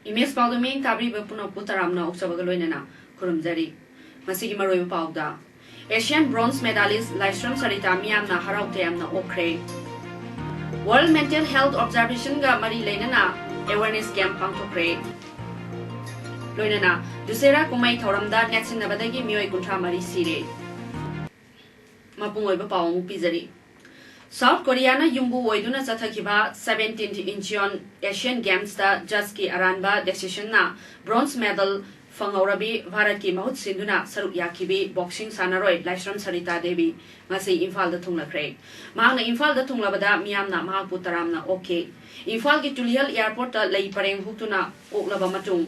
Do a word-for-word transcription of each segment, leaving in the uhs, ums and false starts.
Image ꯄꯥꯎꯗ ꯃꯤꯠꯌꯦꯡ ꯇꯥꯕꯤꯕ ꯄꯨꯝꯅꯃꯛꯄꯨ ꯇꯔꯥꯝꯅ ꯑꯣꯛꯆꯕꯒ ꯂꯣꯏꯅꯅ ꯈꯨꯔꯨꯝꯖꯔꯤ꯫ ꯃꯁꯤꯒꯤ ꯃꯔꯨꯑꯣꯏꯕ ꯄꯥꯎꯗ, Asian bronze medalist ꯂꯥꯏꯁ꯭ꯔꯝ ꯁꯔꯤꯇꯥ ꯃꯤꯌꯥꯝꯅ ꯍꯔꯥꯎ ꯇꯌꯥꯝꯅ ꯑꯣꯛꯈ꯭ꯔꯦ꯫ World Mental Health Observationꯒ ꯃꯔꯤ ꯂꯩꯅꯅ awareness camp ꯄꯥꯡꯊꯣꯛꯈ꯭ꯔꯦ꯫ ꯂꯣꯏꯅꯅ ꯗꯨꯁꯦꯔꯥ ꯀꯨꯝꯍꯩ ꯊꯧꯔꯝꯗ ꯅꯦꯠꯁꯤꯟꯅꯕꯗꯒꯤ ꯃꯤꯑꯣꯏ ꯀꯨꯟꯊ꯭ꯔꯥ ꯃꯔꯤ ꯁꯤꯔꯦ꯫ ꯃꯄꯨꯡ ꯑꯣꯏꯕ ꯄꯥꯎ ꯑꯃꯨꯛ ꯄꯤꯖꯔꯤ꯫ ꯁꯥꯎꯠ ꯀꯣꯔꯤꯌꯥꯅ ꯌꯨꯝꯕꯨ ꯑꯣꯏꯗꯨꯅ ꯆꯠꯊꯈꯤꯕ seventeenth Incheon Asian Gamesꯇ ꯖꯖꯀꯤ ꯑꯔꯥꯟꯕ decisionꯅ bronze medal ꯐꯪꯍꯧꯔꯕꯤ ꯚꯥꯔꯠꯀꯤ ꯃꯍꯨꯠ ꯁꯤꯟꯗꯨꯅ ꯁꯔꯨꯛ ꯌꯥꯈꯤꯕꯤ boxing ꯁꯥꯟꯅꯔꯣꯏ ꯂꯥꯏꯁ꯭ꯔꯝ ꯁꯔꯤꯇꯥ ꯗꯦꯕꯤ ꯉꯁꯤ ꯏꯝꯐꯥꯜꯗ ꯊꯨꯡꯂꯈ꯭ꯔꯦ꯫ ꯃꯍꯥꯛꯅ ꯏꯝꯐꯥꯜꯗ ꯊꯨꯡꯂꯕꯗ ꯃꯤꯌꯥꯝꯅ ꯃꯍꯥꯛꯄꯨ ꯇꯔꯥꯝꯅ ꯑꯣꯛꯈꯤ꯫ ꯏꯝꯐꯥꯜꯒꯤ ꯇꯨꯂꯤꯍꯜ airportꯇ ꯂꯩ ꯄꯔꯦꯡ ꯍꯨꯛꯇꯨꯅ ꯑꯣꯛꯂꯕ ꯃꯇꯨꯡ,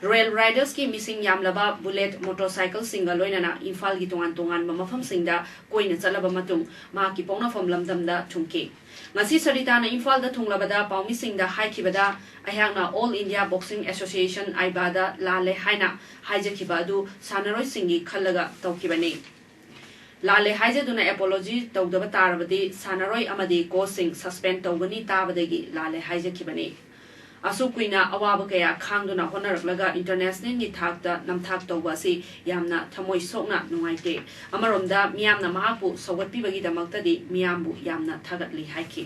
Royal Ridersꯀꯤ ꯃꯤꯁꯤꯡ ꯌꯥꯝꯂꯕ bullet motorcycleꯁꯤꯡꯒ ꯂꯣꯏꯅꯅ ꯏꯝꯐꯥꯜꯒꯤ ꯇꯣꯉꯥꯟ ꯇꯣꯉꯥꯟꯕ ꯃꯐꯝꯁꯤꯡꯗ ꯀꯣꯏꯅ ꯆꯠꯂꯕ ꯃꯇꯨꯡ ꯃꯍꯥꯛꯀꯤ ꯄꯣꯛꯅꯐꯝ ꯂꯝꯗꯝꯗ ꯊꯨꯡꯈꯤ꯫ ꯉꯁꯤ ꯁꯔꯤꯇꯥꯅ ꯏꯝꯐꯥꯜꯗ ꯊꯨꯡꯂꯕꯗ ꯄꯥꯎꯃꯤꯁꯤꯡꯗ ꯍꯥꯏꯈꯤꯕꯗ, ꯑꯩꯍꯥꯛꯅ All India Boxing Association, ꯑꯥꯏꯕꯥꯗ ꯂꯥꯜꯂꯦ ꯍꯥꯏꯅ ꯍꯥꯏꯖꯈꯤꯕ ꯑꯗꯨ ꯁꯥꯟꯅꯔꯣꯏꯁꯤꯡꯒꯤ ꯈꯜꯂꯒ ꯇꯧꯈꯤꯕꯅꯤ꯫ ꯂꯥꯜꯂꯦ ꯍꯥꯏꯖꯗꯨꯅ apology ꯇꯧꯗꯕ ꯇꯥꯔꯕꯗꯤ ꯁꯥꯟꯅꯔꯣꯏ ꯑꯃꯗꯤ coachꯁꯤꯡ suspend ꯇꯧꯒꯅꯤ ꯇꯥꯕꯗꯒꯤ ꯂꯥꯜꯂꯦ ꯍꯥꯏꯖꯈꯤꯕꯅꯤ꯫ ꯑꯁꯨꯛ ꯀꯨꯏꯅ ꯑꯋꯥꯕ ꯀꯌꯥ ꯈꯥꯡꯗꯨꯅ ꯍꯣꯠꯅꯔꯛꯂꯒ internationalꯒꯤ ꯊꯥꯛꯇ ꯅꯝꯊꯥꯛ ꯇꯧꯕ ꯑꯁꯤ ꯌꯥꯝꯅ ꯊꯃꯣꯏ ꯁꯣꯛꯅ ꯅꯨꯡꯉꯥꯏꯇꯦ꯫ ꯑꯃꯔꯣꯝꯗ ꯃꯤꯌꯥꯝꯅ ꯃꯍꯥꯛꯄꯨ ꯁꯧꯒꯠꯄꯤꯕꯒꯤꯗꯃꯛꯇꯗꯤ ꯃꯤꯌꯥꯝꯕꯨ ꯌꯥꯝꯅ ꯊꯥꯒꯠꯂꯤ ꯍꯥꯏꯈꯤ꯫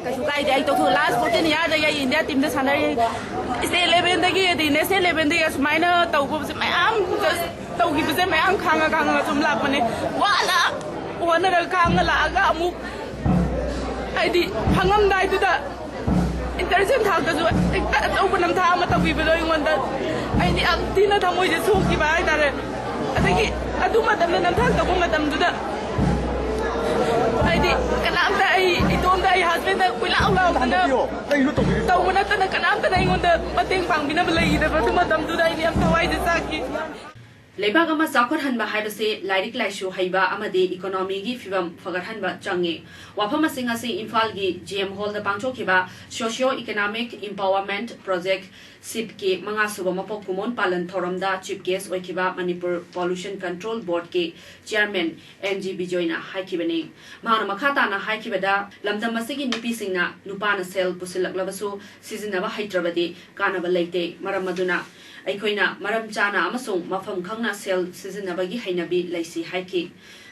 ꯀꯩꯁꯨ ꯀꯥꯏꯗꯦ꯫ ꯑꯩ ꯇꯧꯊꯣꯛ last fourteen yearꯗꯒꯤ ꯑꯩ India teamꯗ ꯁꯥꯟꯅꯔꯤ꯫ State levelꯗꯒꯤ ꯑꯗꯩ national levelꯗꯒꯤ ꯑꯁꯨꯃꯥꯏꯅ ꯇꯧꯕꯁꯦ ꯃꯌꯥꯝ just ꯇꯧꯈꯤꯕꯁꯦ ꯃꯌꯥꯝ ꯈꯥꯡꯉ ꯈꯥꯡꯉꯒ ꯁꯨꯝ ꯂꯥꯛꯄꯅꯦ꯫ ꯋꯥꯅ ꯍꯣꯠꯅꯔꯒ ꯈꯥꯡꯉ ꯂꯥꯛꯑꯒ ꯑꯃꯨꯛ ꯍꯥꯏꯗꯤ ꯐꯪꯉꯝꯗꯥꯏꯗꯨꯗ international ꯊꯥꯛꯇꯁꯨ ꯍꯦꯛꯇ ꯑꯆꯧꯕ ꯅꯝꯊꯥꯛ ꯑꯃ ꯇꯧꯕꯤꯕꯗꯣ ꯑꯩꯉꯣꯟꯗ ꯑꯩꯗꯤ ꯌꯥꯝ ꯊꯤꯅ ꯊꯃꯣꯏꯁꯦ ꯁꯣꯛꯈꯤꯕ ꯍꯥꯏꯇꯥꯔꯦ꯫ ꯑꯗꯒꯤ ꯑꯗꯨ ꯃꯇꯝꯗ ꯅꯝꯊꯥꯛ ꯇꯧꯕ ꯃꯇꯝꯗꯨꯗ ꯍꯥꯏꯗꯤ ꯀꯅꯥꯝꯇ ꯑꯩ ꯏꯇꯣꯝꯇ ꯑꯩ ꯍꯁꯕꯦꯟꯗ ꯀꯣꯏꯂꯥꯎ ꯂꯥꯎꯗꯅ ꯇꯧꯕ ꯅꯠꯇꯅ ꯀꯅꯥꯝꯇꯅ ꯑꯩꯉꯣꯟꯗ ꯃꯇꯦꯡ ꯄꯥꯡꯕꯤꯅꯕ ꯂꯩꯈꯤꯗꯕ ꯑꯗꯨ ꯃꯇꯝꯗꯨꯗ ꯑꯩꯗꯤ ꯌꯥꯝ ꯊꯋꯥꯏꯁꯦ ꯆꯥꯛꯈꯤ꯫ ꯂꯩꯕꯥꯛ ꯑꯃ ꯆꯥꯎꯈꯠꯍꯟꯕ ꯍꯥꯏꯕꯁꯤ ꯂꯥꯏꯔꯤꯛ ꯂꯥꯏꯁꯨ ꯍꯩꯕ ꯑꯃꯗꯤ ꯏꯀꯣꯅꯣꯃꯤꯒꯤ ꯐꯤꯕꯝ ꯐꯒꯠꯍꯟꯕ ꯆꯪꯏ꯫ ꯋꯥꯐꯝ ꯑꯁꯤꯡ ꯑꯁꯤ ꯏꯝꯐꯥꯜꯒꯤ ꯖꯤ ꯑꯦꯝ ꯍꯣꯜꯗ ꯄꯥꯡꯊꯣꯛꯈꯤꯕ Socio Economic Empowerment Project, ꯁꯤꯞꯀꯤ ꯃꯉꯥꯁꯨꯕ ꯃꯄꯣꯛ ꯀꯨꯝꯑꯣꯟ ꯄꯥꯂꯟ ꯊꯧꯔꯝꯗ ꯆꯤꯐ ꯒꯦꯁ ꯑꯣꯏꯈꯤꯕ ꯃꯅꯤꯄꯨꯔ ꯄꯣꯂꯨꯁꯟ ꯀꯟꯇ꯭ꯔꯣꯜ ꯕꯣꯔꯗꯀꯤ ꯆꯤꯌꯥꯔꯃꯦꯟ ꯑꯦꯟ ꯖꯤ ꯕꯤꯖꯣꯏꯅ ꯍꯥꯏꯈꯤꯕꯅꯤ꯫ ꯃꯍꯥꯛꯅ ꯃꯈꯥ ꯇꯥꯅ ꯍꯥꯏꯈꯤꯕꯗ, ꯂꯝꯗꯝ ꯑꯁꯤꯒꯤ ꯅꯨꯄꯤꯁꯤꯡꯅ ꯅꯨꯄꯥꯅ ꯁꯦꯜ ꯄꯨꯁꯤꯜꯂꯛꯂꯕꯁꯨ ꯁꯤꯖꯤꯟꯅꯕ ꯍꯩꯇ꯭ꯔꯕꯗꯤ ꯀꯥꯟꯅꯕ ꯂꯩꯇꯦ꯫ ꯃꯔꯝ ꯑꯗꯨꯅ ꯑꯩꯈꯣꯏꯅ ꯃꯔꯝ ꯆꯥꯅ ꯑꯃꯁꯨꯡ ꯃꯐꯝ ꯈꯪꯅ ꯁꯦꯜ ꯁꯤꯖꯤꯟꯅꯕꯒꯤ ꯍꯩꯅꯕꯤ ꯂꯩꯁꯤ ꯍꯥꯏꯈꯤ꯫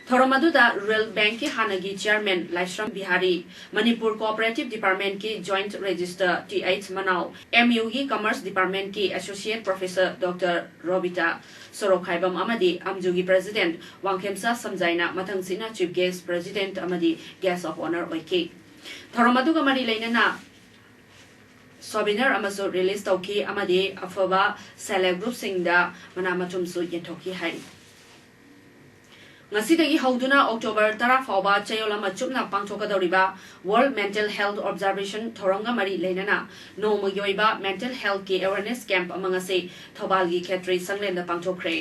ꯊꯧꯔꯝ ꯑꯗꯨꯗ ꯔꯨꯔꯦꯜ ꯕꯦꯡꯛꯀꯤ ꯍꯥꯟꯅꯒꯤ ꯆꯤꯌꯥꯔꯃꯦꯟ ꯂꯥꯏꯁ꯭ꯔꯝ ꯕꯤꯍꯥꯔꯤ, ꯃꯅꯤꯄꯨꯔ ꯀꯣꯑꯣꯄꯔꯦꯇꯤꯚ ꯗꯤꯄꯥꯔꯠꯃꯦꯟꯠꯀꯤ joint registrar T H Manao, M ꯌꯨꯒꯤ ꯀꯃꯔꯁ ꯗꯤꯄꯥꯔꯠꯃꯦꯟꯠꯀꯤ associate professor doctor Robita Sorokhaibam ꯑꯃꯗꯤ ꯑꯝꯖꯨꯒꯤ ꯄ꯭ꯔꯦꯁꯤꯗꯦꯟꯠ ꯋꯥꯡꯈꯦꯝꯆꯥ ꯁꯝꯖꯥꯏꯅ ꯃꯊꯪꯁꯤꯠꯅ ꯆꯤꯐ ꯒꯦꯁ, ꯄ꯭ꯔꯦꯁꯤꯗꯦꯟꯠ ꯑꯃꯗꯤ ꯒꯦꯁ ꯑꯣꯐ ꯑꯣꯅꯔ ꯑꯣꯏꯈꯤ꯫ ꯊꯧꯔꯝ ꯑꯗꯨꯒ ꯃꯔꯤ ꯂꯩꯅꯅ ꯁꯣꯚꯦꯅꯤꯌꯔ ꯑꯃꯁꯨ ꯔꯤꯂꯤꯖ ꯇꯧꯈꯤ ꯑꯃꯗꯤ ꯑꯐꯕ ꯁꯦꯜꯐ ꯍꯦꯜꯞ ꯒ꯭ꯔꯨꯞꯁꯤꯡꯗ ꯃꯅꯥ ꯃꯊꯨꯝꯁꯨ ꯌꯦꯟꯊꯣꯛꯈꯤ ꯍꯥꯏꯔꯤ꯫ ꯉꯁꯤꯗꯒꯤ ꯍꯧꯗꯨꯅ ꯑꯣꯛꯇꯣꯕꯔ ꯇꯔꯥ ꯐꯥꯎꯕ ꯆꯌꯣꯜ ꯑꯃ ꯆꯨꯞꯅ ꯄꯥꯡꯊꯣꯛꯀꯗꯧꯔꯤꯕ ꯋꯥꯔꯜꯗ ꯃꯦꯟꯇꯦꯜ ꯍꯦꯜꯊ ꯑꯣꯕꯖꯥꯔꯕꯦꯁꯟ ꯊꯧꯔꯝꯒ ꯃꯔꯤ ꯂꯩꯅꯅ ꯅꯣꯡꯃꯒꯤ ꯑꯣꯏꯕ ꯃꯦꯟꯇꯦꯜ ꯍꯦꯜꯊꯀꯤ ꯑꯦꯋꯦꯔꯅꯦꯁ ꯀꯦꯝꯞ ꯑꯃ ꯉꯁꯤ ꯊꯧꯕꯥꯜꯒꯤ ꯈꯦꯇ꯭ꯔꯤ ꯁꯪꯂꯦꯟꯗ ꯄꯥꯡꯊꯣꯛꯈ꯭ꯔꯦ꯫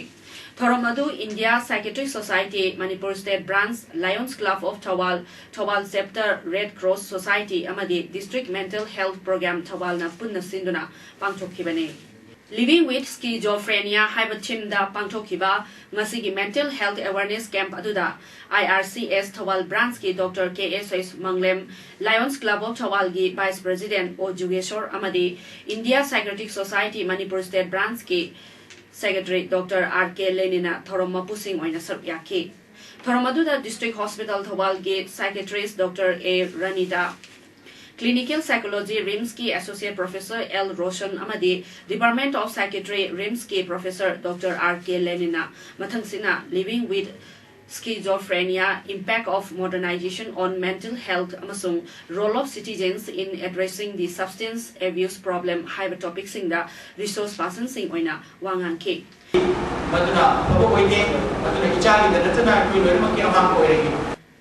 ꯊꯧꯔꯝ ꯑꯗꯨ India psychiatric society, Manipur state branch, lions club of Thoubal, Thoubal chapter, red cross society ꯑꯃꯗꯤ ꯗꯤꯁꯇ꯭ꯔꯤꯛ ꯃꯦꯟꯇꯦꯜ ꯍꯦꯜꯊ ꯄ꯭ꯔꯣꯒ꯭ꯔꯥꯝ ꯊꯧꯕꯥꯜꯅ ꯄꯨꯟꯅ ꯁꯤꯟꯗꯨꯅ ꯄꯥꯡꯊꯣꯛꯈꯤꯕꯅꯤ꯫ Living with Schizophrenia ꯍꯥꯏꯕ ꯊꯤꯝꯗ ꯄꯥꯡꯊꯣꯛꯈꯤꯕ ꯉꯁꯤꯒꯤ ꯃꯦꯟꯇꯦꯜ ꯍꯦꯜꯊ ꯑꯦꯋꯦꯔꯅꯦꯁ ꯀꯦꯝꯞ ꯑꯗꯨꯗ I R C S Thoubal ꯕ꯭ꯔꯥꯟꯆꯀꯤ doctor K S S Manglem, lions club of ꯊꯧꯕꯥꯜꯒꯤ ꯚꯥꯏꯁ ꯄ꯭ꯔꯦꯁꯤꯗꯦꯟꯠ ꯑꯣ ꯖꯨꯒꯦꯁꯣꯔ ꯑꯃꯗꯤ India psychiatric society Manipur state ꯕ꯭ꯔꯥꯟꯆꯀꯤ ꯁꯦꯀ꯭ꯔꯦꯇꯔꯤ ꯗꯣꯛꯇꯔ ꯑꯥꯔ ꯀꯦ ꯂꯦꯅꯤꯟꯅ ꯊꯧꯔꯝ ꯃꯄꯨꯁꯤꯡ ꯑꯣꯏꯅ ꯁꯔꯨꯛ ꯌꯥꯈꯤ꯫ ꯊꯧꯔꯝ ꯑꯗꯨꯗ ꯗꯤꯁꯇ꯭ꯔꯤꯛ ꯍꯣꯁꯄꯤꯇꯥꯜ ꯊꯧꯕꯥꯜꯒꯤ psychiatrist doctor A Ranita, clinical psychology, ꯔꯤꯝꯁꯀꯤ ꯑꯦꯁꯣꯁꯤꯌꯦꯠ ꯄ꯭ꯔꯣꯐꯦꯁꯔ ꯑꯦꯜ ꯔꯣꯁꯟ ꯑꯃꯗꯤ ꯗꯤꯄꯥꯔꯠꯃꯦꯟꯠ ꯑꯣꯐ ꯁꯥꯏꯀꯦꯇ꯭ꯔꯤ, ꯔꯤꯝꯁꯀꯤ ꯄ꯭ꯔꯣꯐꯦꯁꯔ ꯗꯣꯛꯇꯔ ꯑꯥꯔ ꯀꯦ ꯂꯦꯅꯤꯟꯅ ꯃꯊꯪꯁꯤꯠꯅ Living with Schizophrenia, Impact of Modernization on Mental Health ꯑꯃꯁꯨꯡ Role of Citizens in Addressing the Substance Abuse Problem ꯍꯥꯏꯕ ꯇꯣꯄꯤꯛꯁꯤꯡꯗ resources ꯄꯥꯔꯁꯟꯁꯤꯡ ꯑꯣꯏꯅ ꯋꯥ ꯉꯥꯡꯈꯤ꯫ ꯃꯗꯨꯅ ꯑꯐꯕ ꯑꯣꯏꯗꯦ꯫ ꯃꯗꯨꯅ ꯏꯆꯥꯒꯤꯗ ꯅꯠꯇꯅ ꯑꯩꯈꯣꯏ ꯂꯣꯏꯅꯃꯛꯀꯤ ꯑꯃꯥꯡꯕ ꯑꯣꯏꯔꯛꯏ꯫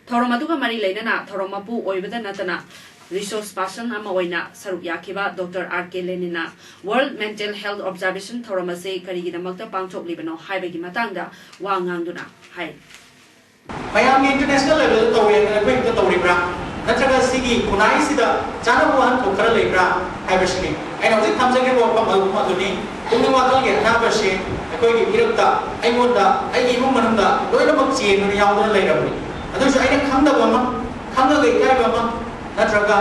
ꯊꯧꯔꯝ ꯑꯗꯨꯒ ꯃꯔꯤ ꯂꯩꯅꯅ ꯊꯧꯔꯝ ꯃꯄꯨ ꯑꯣꯏꯕꯗ ꯅꯠꯇꯅ ꯔꯤꯁꯣꯔꯁ ꯄꯥꯔꯁꯟ ꯑꯃ ꯑꯣꯏꯅ ꯁꯔꯨꯛ ꯌꯥꯈꯤꯕ doctor R K ꯂꯦꯅꯤꯟꯅ World Mental Health Observation ꯊꯧꯔꯝ ꯑꯁꯤ ꯀꯔꯤꯒꯤꯗꯃꯛꯇ ꯄꯥꯡꯊꯣꯛꯂꯤꯕꯅꯣ ꯍꯥꯏꯕꯒꯤ ꯃꯇꯥꯡꯗ ꯋꯥ ꯉꯥꯡꯗꯨꯅ ꯍꯥꯏ꯫ ꯃꯌꯥꯝꯒꯤ ꯏꯟꯇꯔꯅꯦꯁꯅꯦꯜ ꯂꯦꯚꯦꯜꯗ ꯇꯧꯔꯦ ꯍꯥꯏꯗꯅ ꯑꯩꯈꯣꯏ ꯈꯛꯇ ꯇꯧꯔꯤꯕ꯭ꯔꯥ? ꯅꯠꯇ꯭ꯔꯒ ꯁꯤꯒꯤ ꯈꯨꯟꯅꯥꯏꯁꯤꯗ ꯆꯥꯅꯕ ꯋꯥꯍꯟꯊꯣꯛ ꯈꯔ ꯂꯩꯕ꯭ꯔꯥ ꯍꯥꯏꯕꯁꯤꯅꯤ꯫ ꯑꯩꯅ ꯍꯧꯖꯤꯛ ꯊꯝꯖꯈ꯭ꯔꯤꯕ ꯋꯥꯐꯝ ꯑꯗꯨ ꯑꯗꯨꯅꯤ꯫ ꯄꯨꯛꯅꯤꯡ ꯋꯥꯈꯜꯒꯤ ꯑꯅꯥꯕꯁꯦ ꯑꯩꯈꯣꯏꯒꯤ ꯏꯔꯛꯇ, ꯑꯩꯉꯣꯟꯗ, ꯑꯩꯒꯤ ꯏꯃꯨꯡ ꯃꯅꯨꯡꯗ ꯂꯣꯏꯅꯃꯛ ꯆꯦꯟꯗꯨꯅ ꯌꯥꯎꯗꯨꯅ ꯂꯩꯔꯕꯅꯤ꯫ ꯑꯗꯨꯁꯨ ꯑꯩꯅ ꯈꯪꯗꯕ ꯑꯃ, ꯈꯪꯉꯒ ꯏꯀꯥꯏꯕ ꯑꯃ, ꯅꯠꯇ꯭ꯔꯒ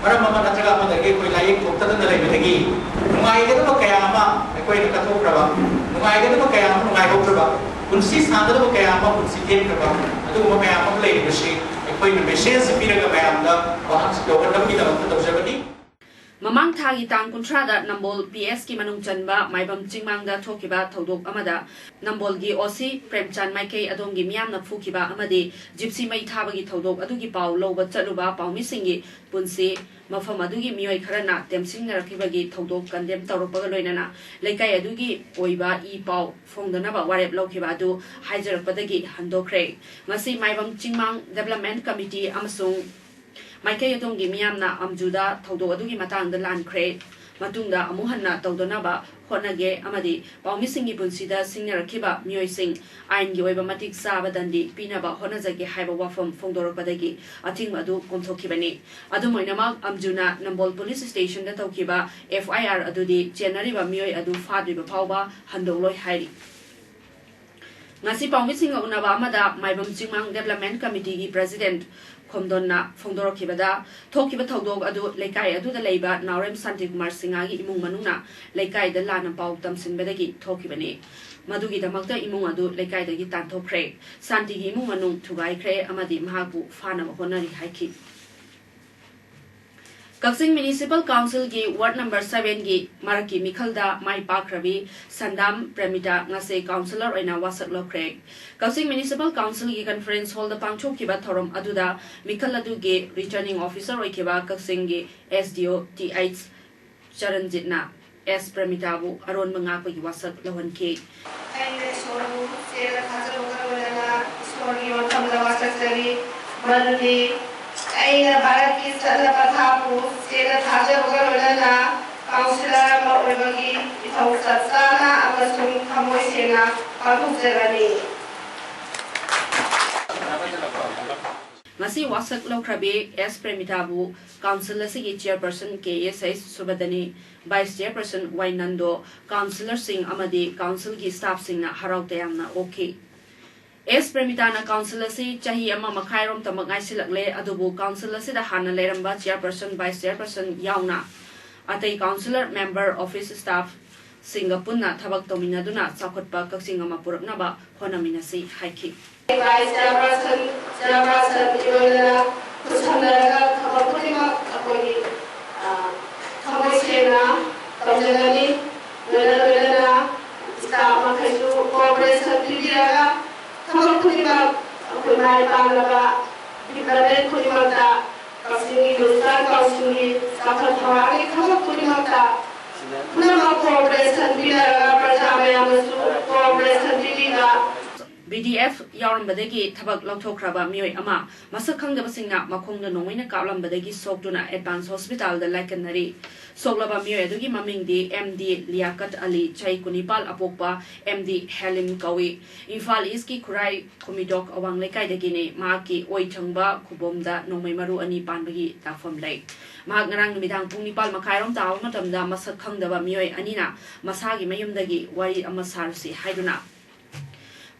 ꯃꯔꯝ ꯑꯃ ꯅꯠꯇ꯭ꯔꯒ ꯑꯃꯗꯒꯤ ꯑꯩꯈꯣꯏ ꯂꯥꯏꯌꯦꯡ ꯊꯣꯛꯇꯗꯅ ꯂꯩꯕꯗꯒꯤ ꯅꯨꯡꯉꯥꯏꯒꯗꯕ ꯀꯌꯥ ꯑꯃ ꯑꯩꯈꯣꯏꯅ ꯀꯠꯊꯣꯛꯈ꯭ꯔꯕ, ꯅꯨꯡꯉꯥꯏꯒꯗꯕ ꯀꯌꯥ ꯑꯃ ꯅꯨꯡꯉꯥꯏꯍꯧꯗ꯭ꯔꯕ, ꯄꯨꯟꯁꯤ ꯁꯥꯡꯒꯗꯕ ꯀꯌꯥ ꯑꯃ ꯄꯨꯟꯁꯤ ꯇꯦꯟꯈ꯭ꯔꯕ, ꯑꯗꯨꯒꯨꯝꯕ ꯃꯌꯥꯝ ꯑꯃ ꯂꯩꯔꯤꯕꯁꯤ ꯑꯩꯈꯣꯏꯅ ꯃꯦꯁꯦꯖ ꯄꯤꯔꯒ ꯃꯌꯥꯝꯗ ꯋꯥꯍꯪ ꯌꯧꯍꯟꯅꯕꯒꯤꯗꯃꯛꯇ ꯇꯧꯖꯕꯅꯤ꯫ ꯃꯃꯥꯡ ꯊꯥꯒꯤ ꯇꯥꯡ ꯀꯨꯟꯊ꯭ꯔꯥꯗ ꯅꯝꯕꯣꯜ ꯄꯤ ꯑꯦꯁꯀꯤ ꯃꯅꯨꯡ ꯆꯟꯕ ꯃꯥꯏꯕꯝ ꯆꯤꯡꯃꯥꯡꯗ ꯊꯣꯛꯈꯤꯕ ꯊꯧꯗꯣꯛ ꯑꯃꯗ ꯅꯝꯕꯣꯜꯒꯤ ꯑꯣ ꯁꯤ ꯄ꯭ꯔꯦꯝꯆꯥꯟ ꯃꯥꯏꯀꯩ ꯑꯗꯣꯝꯒꯤ ꯃꯤꯌꯥꯝꯅ ꯐꯨꯈꯤꯕ ꯑꯃꯗꯤ ꯖꯤꯞꯁꯤ ꯃꯩ ꯊꯥꯕꯒꯤ ꯊꯧꯗꯣꯛ ꯑꯗꯨꯒꯤ ꯄꯥꯎ ꯂꯧꯕ ꯆꯠꯂꯨꯕ ꯄꯥꯎꯃꯤꯁꯤꯡꯒꯤ ꯄꯨꯟꯁꯤ ꯃꯐꯝ ꯑꯗꯨꯒꯤ ꯃꯤꯑꯣꯏ ꯈꯔꯅ ꯇꯦꯝꯁꯤꯡꯅꯔꯛꯈꯤꯕꯒꯤ ꯊꯧꯗꯣꯛ ꯀꯟꯗꯦꯝ ꯇꯧꯔꯛꯄꯒ ꯂꯣꯏꯅꯅ ꯂꯩꯀꯥꯏ ꯑꯗꯨꯒꯤ ꯑꯣꯏꯕ ꯏ ꯄꯥꯎ ꯐꯣꯡꯗꯅꯕ ꯋꯥꯔꯦꯞ ꯂꯧꯈꯤꯕ ꯑꯗꯨ ꯍꯥꯏꯖꯔꯛꯄꯗꯒꯤ ꯍꯟꯗꯣꯛꯈ꯭ꯔꯦ꯫ ꯉꯁꯤ ꯃꯥꯏꯕꯝ ꯆꯤꯡꯃꯥꯡ ꯗꯦꯕꯂꯞꯃꯦꯟ ꯀꯃꯤꯇꯤ ꯑꯃꯁꯨꯡ ꯃꯥꯏꯀꯩ ꯑꯗꯣꯝꯒꯤ ꯃꯤꯌꯥꯝꯅ ꯑꯝꯖꯨꯗ ꯊꯧꯗꯣꯛ ꯑꯗꯨꯒꯤ ꯃꯇꯥꯡꯗ ꯂꯥꯟꯈ꯭ꯔꯦ꯫ ꯃꯇꯨꯡꯗ ꯑꯃꯨꯛ ꯍꯟꯅ ꯇꯧꯗꯅꯕ ꯍꯣꯠꯅꯒꯦ ꯑꯃꯗꯤ ꯄꯥꯎꯃꯤꯁꯤꯡꯒꯤ ꯄꯨꯟꯁꯤꯗ ꯁꯤꯡꯅꯔꯛꯈꯤꯕ ꯃꯤꯑꯣꯏꯁꯤꯡ ꯑꯥꯏꯟꯒꯤ ꯑꯣꯏꯕ ꯃꯇꯤꯛ ꯆꯥꯕ ꯗꯟꯗꯤ ꯄꯤꯅꯕ ꯍꯣꯠꯅꯖꯒꯦ ꯍꯥꯏꯕ ꯋꯥꯐꯝ ꯐꯣꯡꯗꯣꯔꯛꯄꯗꯒꯤ ꯑꯊꯤꯡꯕ ꯑꯗꯨ ꯀꯣꯝꯊꯣꯛꯈꯤꯕꯅꯤ꯫ ꯑꯗꯨꯝ ꯑꯣꯏꯅꯃꯛ, ꯑꯝꯖꯨꯅ ꯅꯝꯕꯣꯜ ꯄꯨꯂꯤꯁ ꯁ꯭ꯇꯦꯁꯟꯗ ꯇꯧꯈꯤꯕ ꯑꯦꯐ ꯑꯥꯏ ꯑꯥꯔ ꯑꯗꯨꯗꯤ ꯆꯦꯟꯅꯔꯤꯕ ꯃꯤꯑꯣꯏ ꯑꯗꯨ ꯐꯥꯗ꯭ꯔꯤꯕ ꯐꯥꯎꯕ ꯍꯟꯗꯣꯛꯂꯣꯏ ꯍꯥꯏꯔꯤ꯫ ꯉꯁꯤ ꯄꯥꯎꯃꯤꯁꯤꯡꯒ ꯎꯅꯕ ꯑꯃꯗ ꯃꯥꯏꯕꯝ ꯆꯤꯡꯃꯥꯡ ꯗꯦꯕꯂꯞꯃꯦꯟ ꯀꯃꯤꯇꯤꯒꯤ ꯄ꯭ꯔꯦꯁꯤꯗꯦꯟꯠ ꯈꯣꯝꯗꯣꯟꯅ ꯐꯣꯡꯗꯣꯔꯛꯈꯤꯕꯗ, ꯊꯣꯛꯈꯤꯕ ꯊꯧꯗꯣꯛ ꯑꯗꯨ ꯂꯩꯀꯥꯏ ꯑꯗꯨꯗ ꯂꯩꯕ ꯅꯥꯎꯔꯦꯝ ꯁꯥꯟꯇꯤꯀꯨꯃꯥꯔ ꯁꯤꯡꯍꯒꯤ ꯏꯃꯨꯡ ꯃꯅꯨꯡꯅ ꯂꯩꯀꯥꯏꯗ ꯂꯥꯟꯅ ꯄꯥꯎ ꯇꯝꯁꯤꯟꯕꯗꯒꯤ ꯊꯣꯛꯈꯤꯕꯅꯤ꯫ ꯃꯗꯨꯒꯤꯗꯃꯛꯇ ꯏꯃꯨꯡ ꯑꯗꯨ ꯂꯩꯀꯥꯏꯗꯒꯤ ꯇꯥꯟꯊꯣꯛꯈ꯭ꯔꯦ꯫ ꯁꯥꯟꯇꯤꯒꯤ ꯏꯃꯨꯡ ꯃꯅꯨꯡ ꯊꯨꯒꯥꯏꯈ꯭ꯔꯦ ꯑꯃꯗꯤ ꯃꯍꯥꯛꯄꯨ ꯐꯥꯅꯕ ꯍꯣꯠꯅꯔꯤ ꯍꯥꯏꯈꯤ꯫ ꯀꯛꯆꯤꯡ Municipal Councilꯒꯤ Ward number sevenꯒꯤ ꯃꯔꯛꯀꯤ ꯃꯤꯈꯜꯗ ꯃꯥꯏ ꯄꯥꯛꯈ꯭ꯔꯕꯤ ꯁꯟꯗꯥꯝ ꯄ꯭ꯔꯦꯃꯤꯇꯥ ꯉꯁꯤ councillor ꯑꯣꯏꯅ ꯋꯥꯁꯛ ꯂꯧꯈ꯭ꯔꯦ꯫ ꯀꯛꯆꯤꯡ Municipal Councilꯒꯤ conference hallꯗ ꯄꯥꯡꯊꯣꯛꯈꯤꯕ ꯊꯧꯔꯝ ꯑꯗꯨꯗ ꯃꯤꯈꯜ ꯑꯗꯨꯒꯤ returning officer ꯑꯣꯏꯈꯤꯕ ꯀꯛꯆꯤꯡꯒꯤ S D O Th ꯆꯔꯟꯖꯤꯠꯅ S ꯄ꯭ꯔꯦꯃꯤꯇꯥꯕꯨ ꯑꯔꯣꯟꯕ ꯉꯥꯛꯄꯒꯤ ꯋꯥꯁꯛ ꯂꯧꯍꯟꯈꯤ꯫ ꯑꯩꯅ ꯏꯁꯣꯔꯕꯨ ꯆꯦꯠꯅ ꯊꯥꯖꯕꯒ ꯂꯣꯏꯅꯅ ꯏꯁꯣꯔꯒꯤ ꯃꯐꯝꯗ ꯋꯥꯁꯛꯆꯔꯤ, ꯃꯗꯨꯗꯤ ꯑꯩꯅ ꯚꯥꯔꯠꯀꯤ ꯆꯠꯅ ꯄꯊꯥꯞꯄꯨ ꯆꯦꯠꯅ ꯊꯥꯖꯕꯒ ꯂꯣꯏꯅꯅ councillor ꯑꯃ ꯑꯣꯏꯕꯒꯤ ꯏꯊꯧ ꯆꯞ ꯆꯥꯅ ꯑꯃꯁꯨꯡ ꯊꯃꯣꯏ ꯁꯦꯡꯅ ꯄꯥꯡꯊꯣꯛꯆꯒꯅꯤ꯫ ꯉꯁꯤ ꯋꯥꯁꯛ ꯂꯧꯈ꯭ꯔꯕꯤ S ꯄ꯭ꯔꯦꯃꯤꯇꯥꯕꯨ council ꯑꯁꯤꯒꯤ chairperson K S H ꯁꯨꯕꯗꯅꯤ, vice chairperson Y Nando, councillorꯁꯤꯡ ꯑꯃꯗꯤ councilꯒꯤ staffꯁꯤꯡꯅ ꯍꯔꯥꯎ ꯇꯌꯥꯝꯅ ꯑꯣꯛꯈꯤ꯫ S ꯄ꯭ꯔꯦꯃꯤꯇꯥꯅ council ꯑꯁꯤ ꯆꯍꯤ ꯑꯃ ꯃꯈꯥꯏꯔꯣꯝꯇꯃꯛ ꯉꯥꯏꯁꯤꯜꯂꯛꯂꯦ, ꯑꯗꯨꯕꯨ council ꯑꯁꯤꯗ ꯍꯥꯟꯅ ꯂꯩꯔꯝꯕ chairperson, vice chairperson ꯌꯥꯎꯅ ꯑꯇꯩ councillor, member, office staffꯁꯤꯡꯒ ꯄꯨꯟꯅ ꯊꯕꯛ ꯇꯧꯃꯤꯟꯅꯗꯨꯅ ꯆꯥꯎꯈꯠꯄ ꯀꯛꯆꯤꯡ ꯑꯃ ꯄꯨꯔꯛꯅꯕ ꯍꯣꯠꯅꯃꯤꯟꯅꯁꯤ ꯍꯥꯏꯈꯤ꯫ Vice chairperson, chairperson ꯂꯣꯏꯅꯅ ꯈꯨꯠꯁꯝꯅꯔꯒ ꯊꯕꯛ ꯈꯨꯗꯤꯡꯃꯛ ꯑꯩꯈꯣꯏꯒꯤ, ꯑ, ꯊꯃꯣꯏ ꯁꯦꯡꯅ ꯇꯧꯖꯒꯅꯤ꯫ ꯂꯣꯏꯅ ꯂꯣꯏꯅꯅ staff ꯃꯈꯩꯁꯨ cooperation ꯄꯤꯕꯤꯔꯒ ꯊꯕꯛ ꯈꯨꯗꯤꯡꯃꯛ ꯑꯩꯈꯣꯏ ꯃꯥꯏ ꯄꯥꯛꯅꯕ department ꯈꯨꯗꯤꯡꯃꯛꯇ ꯀꯛꯆꯤꯡꯒꯤ Municipal Councilꯒꯤ ꯆꯥꯎꯈꯠ ꯊꯧꯔꯥꯡꯒꯤ ꯊꯕꯛ ꯈꯨꯗꯤꯡꯃꯛꯇ ꯄꯨꯝꯅꯃꯛ cooperation ꯄꯤꯅꯔꯒ ꯄ꯭ꯔꯖꯥ ꯃꯌꯥꯝꯅꯁꯨ cooperation ꯄꯤꯕꯤꯕ꯫ B D F ꯌꯥꯎꯔꯝꯕꯗꯒꯤ ꯊꯕꯛ ꯂꯧꯊꯣꯛꯈ꯭ꯔꯕ ꯃꯤꯑꯣꯏ ꯑꯃ ꯃꯁꯛ ꯈꯪꯗꯕꯁꯤꯡꯅ ꯃꯈꯣꯡꯗ ꯅꯣꯡꯃꯩꯅ ꯀꯥꯞꯂꯝꯕꯗꯒꯤ ꯁꯣꯛꯇꯨꯅ Advance Hospitalꯗ ꯂꯥꯏꯀꯠꯅꯔꯤ꯫ ꯁꯣꯛꯂꯕ ꯃꯤꯑꯣꯏ ꯑꯗꯨꯒꯤ ꯃꯃꯤꯡꯗꯤ M D ꯂꯤꯌꯥꯀꯠ ꯑꯂꯤ, ꯆꯍꯤ ꯀꯨꯟꯅꯤꯄꯥꯜ, ꯑꯄꯣꯛꯄ M D ꯍꯦꯂꯤꯝ ꯀꯧꯏ꯫ ꯏꯝꯐꯥꯜ Eastꯀꯤ ꯈꯨꯔꯥꯏ ꯈꯨꯃꯤꯗꯣꯛ ꯑꯋꯥꯡ ꯂꯩꯀꯥꯏꯗꯒꯤꯅꯤ꯫ ꯃꯍꯥꯛꯀꯤ ꯑꯣꯏ ꯊꯪꯕ ꯈꯨꯕꯣꯝꯗ ꯅꯣꯡꯃꯩ ꯃꯔꯨ ꯑꯅꯤ ꯄꯥꯟꯕꯒꯤ ꯗꯥꯛꯐꯝ ꯂꯩ꯫ ꯃꯍꯥꯛ ꯉꯔꯥꯡ ꯅꯨꯃꯤꯗꯥꯡ ꯄꯨꯡ ꯅꯤꯄꯥꯜ ꯃꯈꯥꯏꯔꯣꯝ ꯇꯥꯕ ꯃꯇꯝꯗ ꯃꯁꯛ ꯈꯪꯗꯕ ꯃꯤꯑꯣꯏ ꯑꯅꯤꯅ ꯃꯁꯥꯒꯤ ꯃꯌꯨꯝꯗꯒꯤ ꯋꯥꯔꯤ ꯑꯃ ꯁꯥꯔꯨꯁꯤ ꯍꯥꯏꯗꯨꯅ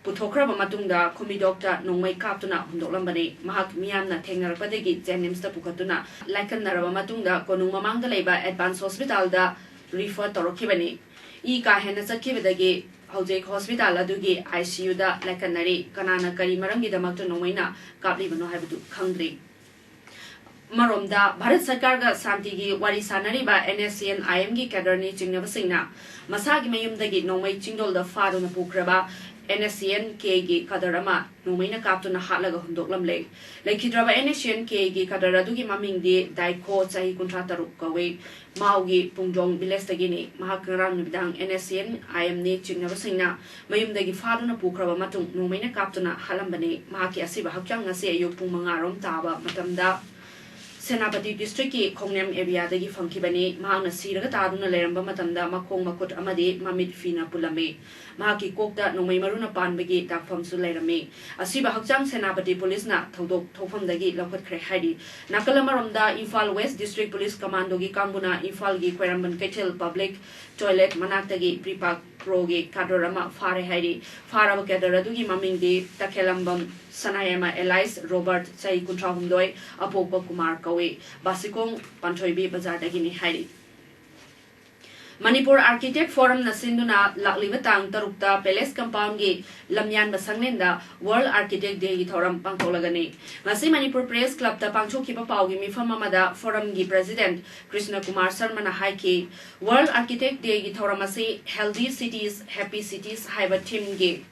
ꯄꯨꯊꯣꯛꯈ꯭ꯔꯕ ꯃꯇꯨꯡꯗ ꯈꯨꯃꯤꯗꯣꯛꯇ ꯅꯣꯡꯃꯩ ꯀꯥꯞꯇꯨꯅ ꯍꯨꯟꯗꯣꯛꯂꯝꯕꯅꯤ꯫ ꯃꯍꯥꯛ ꯃꯤꯌꯥꯝꯅ ꯊꯦꯡꯅꯔꯛꯄꯗꯒꯤ JNIMSꯇ ꯄꯨꯈꯠꯇꯨꯅ ꯂꯥꯏꯀꯠꯅꯔꯕ ꯃꯇꯨꯡꯗ ꯀꯣꯅꯨꯡ ꯃꯃꯥꯡꯗ ꯂꯩꯕ Advance Hospitalꯗ refer ꯇꯧꯔꯛꯈꯤꯕꯅꯤ꯫ ꯏ ꯀꯥ ꯍꯦꯟꯅ ꯆꯠꯈꯤꯕꯗꯒꯤ ꯍꯧꯖꯤꯛ hospital ꯑꯗꯨꯒꯤ ICUꯗ ꯂꯥꯏꯀꯠꯅꯔꯤ꯫ ꯀꯅꯥꯅ ꯀꯔꯤ ꯃꯔꯝꯒꯤꯗꯃꯛꯇ ꯅꯣꯡꯃꯩꯅ ꯀꯥꯞꯂꯤꯕꯅꯣ ꯍꯥꯏꯕꯗꯨ ꯈꯪꯗ꯭ꯔꯤ꯫ ꯑꯃꯔꯣꯝꯗ, ꯚꯥꯔꯠ ꯁꯔꯀꯥꯔꯒ ꯁꯥꯟꯇꯤꯒꯤ ꯋꯥꯔꯤ ꯁꯥꯟꯅꯔꯤꯕ NSCN-IM-ꯒꯤ cadre-ꯅꯤ ꯆꯤꯡꯅꯕꯁꯤꯡꯅ ꯃꯁꯥꯒꯤ ꯃꯌꯨꯝꯗꯒꯤ ꯅꯣꯡꯃꯩ ꯆꯤꯡꯗꯣꯜꯗ ꯐꯥꯗꯨꯅ ꯄꯨꯈ꯭ꯔꯕ NSCN-K-ꯒꯤ cadre ꯑꯃ ꯅꯣꯡꯃꯩꯅ ꯀꯥꯞꯇꯨꯅ ꯍꯥꯠꯂꯒ ꯍꯨꯟꯗꯣꯛꯂꯝꯂꯦ꯫ ꯂꯩꯈꯤꯗ꯭ꯔꯕ NSCN-K-ꯒꯤ cadre ꯑꯗꯨꯒꯤ ꯃꯃꯤꯡꯗꯤ ꯗꯥꯏꯈꯣ, ꯆꯍꯤ ꯀꯨꯟꯊ꯭ꯔꯥ ꯇꯔꯨꯛ ꯀꯧꯏ꯫ ꯃꯥꯎꯒꯤ ꯄꯨꯡꯗꯣꯡ village-ꯇꯒꯤꯅꯤ꯫ ꯃꯍꯥꯛ ꯉꯔꯥꯡ ꯅꯨꯃꯤꯗꯥꯡ NSCN-IM-ꯅꯤ ꯆꯤꯡꯅꯕꯁꯤꯡꯅ ꯃꯌꯨꯝꯗꯒꯤ ꯐꯥꯗꯨꯅ ꯄꯨꯈ꯭ꯔꯕ ꯃꯇꯨꯡ ꯅꯣꯡꯃꯩꯅ ꯀꯥꯞꯇꯨꯅ ꯍꯥꯠꯂꯝꯕꯅꯤ꯫ ꯃꯍꯥꯛꯀꯤ ꯑꯁꯤꯕ ꯍꯛꯆꯥꯡ ꯉꯁꯤ ꯑꯌꯨꯛ ꯄꯨꯡ ꯃꯉꯥ ꯔꯣꯝ ꯇꯥꯕ ꯃꯇꯝꯗ ꯁꯦꯅꯥꯄꯇꯤ district-ꯀꯤ ꯈꯣꯡꯅꯦꯝ area-ꯗꯒꯤ ꯐꯪꯈꯤꯕꯅꯤ꯫ ꯃꯍꯥꯛꯅ ꯁꯤꯔꯒ ꯇꯥꯗꯨꯅ ꯂꯩꯔꯝꯕ ꯃꯇꯝꯗ ꯃꯈꯣꯡ, ꯃꯈꯨꯠ ꯑꯃꯗꯤ ꯃꯃꯤꯠ ꯐꯤꯅ ꯄꯨꯜꯂꯝꯃꯤ꯫ ꯃꯍꯥꯛꯀꯤ ꯀꯣꯛꯇ ꯅꯣꯡꯃꯩ ꯃꯔꯨꯅ ꯄꯥꯟꯕꯒꯤ ꯗꯥꯛꯐꯝꯁꯨ ꯂꯩꯔꯝꯃꯤ꯫ ꯑꯁꯤꯕ ꯍꯛꯆꯥꯡ ꯁꯦꯅꯥꯄꯇꯤ police-ꯅ ꯊꯧꯗꯣꯛ ꯊꯣꯛꯐꯝꯗꯒꯤ ꯂꯧꯈꯠꯈ꯭ꯔꯦ ꯍꯥꯏꯔꯤ꯫ ꯅꯥꯀꯜ ꯑꯃꯔꯣꯝꯗ, ꯏꯝꯐꯥꯜ West District Police Commando-ꯒꯤ ꯀꯥꯡꯕꯨꯅ ꯏꯝꯐꯥꯜꯒꯤ ꯈ꯭ꯋꯥꯏꯔꯝꯕꯟ ꯀꯩꯊꯦꯜ public toilet ꯃꯅꯥꯛꯇꯒꯤ ꯄ꯭ꯔꯤꯄꯥꯛ ꯀ꯭ꯔꯣꯒꯤ cadre ꯑꯃ ꯐꯥꯔꯦ ꯍꯥꯏꯔꯤ꯫ ꯐꯥꯔꯕ cadre ꯑꯗꯨꯒꯤ ꯃꯃꯤꯡꯗꯤ ꯇꯈꯦꯂꯝꯕꯝ ꯁꯅꯥꯌꯥꯏꯃ alias ꯔꯣꯕꯔꯠ, ꯆꯍꯤ ꯀꯨꯟꯊ꯭ꯔꯥ ꯍꯨꯝꯗꯣꯏ, ꯑꯄꯣꯛꯄ ꯀꯨꯃꯥꯔ ꯀꯧꯏ꯫ ꯕꯥꯁꯤꯈꯣꯡ ꯄꯥꯟꯊꯣꯏꯕꯤ ꯕꯖꯥꯔꯗꯒꯤꯅꯤ ꯍꯥꯏꯔꯤ꯫ ꯃꯅꯤꯄꯨꯔ Architect Forum-ꯅ ꯁꯤꯟꯗꯨꯅ ꯂꯥꯛꯂꯤꯕ ꯇꯥꯡ ꯇꯔꯨꯛꯇ Palace Compound-ꯒꯤ ꯂꯝꯌꯥꯟꯕ ꯁꯪꯂꯦꯟꯗ World Architect Day-ꯒꯤ ꯊꯧꯔꯝ ꯄꯥꯡꯊꯣꯛꯂꯒꯅꯤ꯫ ꯉꯁꯤ ꯃꯅꯤꯄꯨꯔ Press Club-ꯇ ꯄꯥꯡꯊꯣꯛꯈꯤꯕ ꯄꯥꯎꯒꯤ ꯃꯤꯐꯝ ꯑꯃꯗ Forum-ꯒꯤ President ꯀ꯭ꯔꯤꯁꯅ ꯀꯨꯃꯥꯔ ꯁꯔꯃꯅ ꯍꯥꯏꯈꯤ, World Architect Day-ꯒꯤ ꯊꯧꯔꯝ ꯑꯁꯤ Healthy Cities, Happy Cities ꯍꯥꯏꯕ theme-ꯒꯤ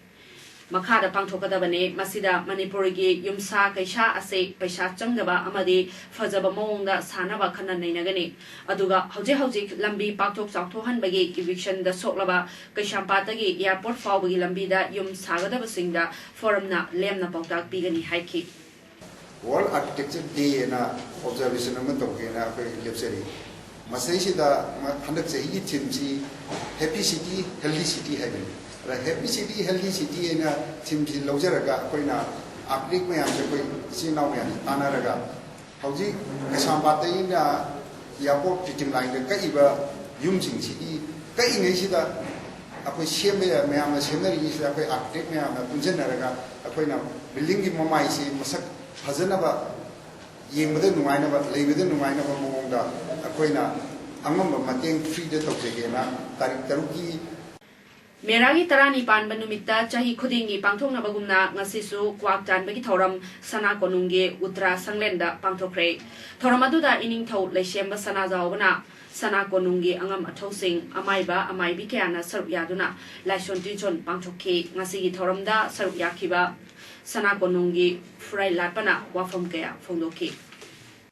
ꯃꯈꯥꯗ ꯄꯥꯡꯊꯣꯛꯀꯗꯕꯅꯤ꯫ ꯃꯁꯤꯗ ꯃꯅꯤꯄꯨꯔꯒꯤ ꯌꯨꯝꯁꯥ ꯀꯩꯁꯥ ꯑꯁꯤ ꯄꯩꯁꯥ ꯆꯪꯗꯕ ꯑꯃꯗꯤ ꯐꯖꯕ ꯃꯑꯣꯡꯗ ꯁꯥꯅꯕ ꯈꯟꯅ ꯅꯩꯅꯒꯅꯤ꯫ ꯑꯗꯨꯒ ꯍꯧꯖꯤꯛ ꯍꯧꯖꯤꯛ ꯂꯝꯕꯤ ꯄꯥꯛꯊꯣꯛ ꯆꯥꯎꯊꯣꯛꯍꯟꯕꯒꯤ eviction-ꯗ ꯁꯣꯛꯂꯕ ꯀꯩꯁꯥꯝꯄꯥꯠꯇꯒꯤ airport ꯐꯥꯎꯕꯒꯤ ꯂꯝꯕꯤꯗ ꯌꯨꯝ ꯁꯥꯒꯗꯕꯁꯤꯡꯗ Forum-ꯅ ꯂꯦꯝꯅ ꯄꯥꯎꯇꯥꯛ ꯄꯤꯒꯅꯤ ꯍꯥꯏꯈꯤ꯫ World Architecture Day ꯍꯥꯏꯅ observation ꯑꯃ ꯇꯧꯒꯦꯅ ꯑꯩꯈꯣꯏ ꯂꯦꯞꯆꯔꯤ꯫ ꯃꯁꯤꯗꯩꯁꯤꯗ ꯃ-, ꯍꯟꯗꯛ ꯆꯍꯤꯒꯤ theme-ꯁꯤ Happy City, Healthy City ꯍꯥꯏꯕꯅꯤ꯫ ꯑꯗ Happy City, Healthy City ꯍꯥꯏꯅ theme-ꯁꯤ ꯂꯧꯖꯔꯒ ꯑꯩꯈꯣꯏꯅ architect ꯃꯌꯥꯝꯁꯦ, ꯑꯩꯈꯣꯏ ꯏꯆꯤꯜ ꯏꯅꯥꯎ ꯃꯌꯥꯝꯁꯦ ꯇꯥꯟꯅꯔꯒ ꯍꯧꯖꯤꯛ ꯀꯩꯁꯥꯝꯄꯥꯠꯇꯒꯤꯅ airport ꯇꯤꯗꯤꯝ line-ꯗ ꯀꯛꯏꯕ ꯌꯨꯝꯁꯤꯡꯁꯤꯒꯤ ꯀꯛꯏꯉꯩꯁꯤꯗ ꯑꯩꯈꯣꯏ ꯁꯦꯝꯕ ꯌꯥ-, ꯃꯌꯥꯝꯅ ꯁꯦꯝꯅꯔꯤꯉꯩꯁꯤꯗ ꯑꯩꯈꯣꯏ architect ꯃꯌꯥꯝꯅ ꯄꯨꯟꯁꯤꯟꯅꯔꯒ ꯑꯩꯈꯣꯏꯅ building-ꯒꯤ ꯃꯃꯥꯏꯁꯤ ꯃꯁꯛ ꯐꯖꯅꯕ, ꯌꯦꯡꯕꯗ ꯅꯨꯡꯉꯥꯏꯅꯕ, ꯂꯩꯕꯗ ꯅꯨꯡꯉꯥꯏꯅꯕ ꯃꯑꯣꯡꯗ ꯑꯩꯈꯣꯏꯅ ꯑꯉꯝꯕ ꯃꯇꯦꯡ free-ꯗ ꯇꯧꯖꯒꯦꯅ ꯇꯥꯔꯤꯛ ꯇꯔꯨꯛꯀꯤ ꯃꯦꯔꯥꯒꯤ ꯇꯔꯥꯅꯤ ꯄꯥꯟꯕ ꯅꯨꯃꯤꯠꯇ ꯆꯍꯤ ꯈꯨꯗꯤꯡꯒꯤ ꯄꯥꯡꯊꯣꯛꯅꯕꯒꯨꯝꯅ ꯉꯁꯤꯁꯨ ꯀ꯭ꯋꯥꯛ ꯆꯥꯟꯕꯒꯤ ꯊꯧꯔꯝ ꯁꯅꯥ ꯀꯣꯅꯨꯡꯒꯤ ꯎꯇ꯭ꯔꯥ ꯁꯪꯂꯦꯟꯗ ꯄꯥꯡꯊꯣꯛꯈ꯭ꯔꯦ꯫ ꯊꯧꯔꯝ ꯑꯗꯨꯗ ꯏꯅꯤꯡꯊꯧ ꯂꯩꯁꯦꯝꯕ ꯁꯅꯥꯖꯥꯎꯕꯅ ꯁꯅꯥ ꯀꯣꯅꯨꯡꯒꯤ ꯑꯉꯝ ꯑꯊꯧꯁꯤꯡ, ꯑꯃꯥꯏꯕ ꯑꯃꯥꯏꯕꯤ ꯀꯌꯥꯅ ꯁꯔꯨꯛ ꯌꯥꯗꯨꯅ ꯂꯥꯏꯁꯣꯟ ꯇꯤꯟꯁꯣꯟ ꯄꯥꯡꯊꯣꯛꯈꯤ꯫ ꯉꯁꯤꯒꯤ ꯊꯧꯔꯝꯗ ꯁꯔꯨꯛ ꯌꯥꯈꯤꯕ ꯁꯅꯥ ꯀꯣꯅꯨꯡꯒꯤ ꯐꯨꯔꯥꯏ ꯂꯥꯠꯄꯅ ꯋꯥꯐꯝ ꯀꯌꯥ ꯐꯣꯡꯗꯣꯛꯈꯤ꯫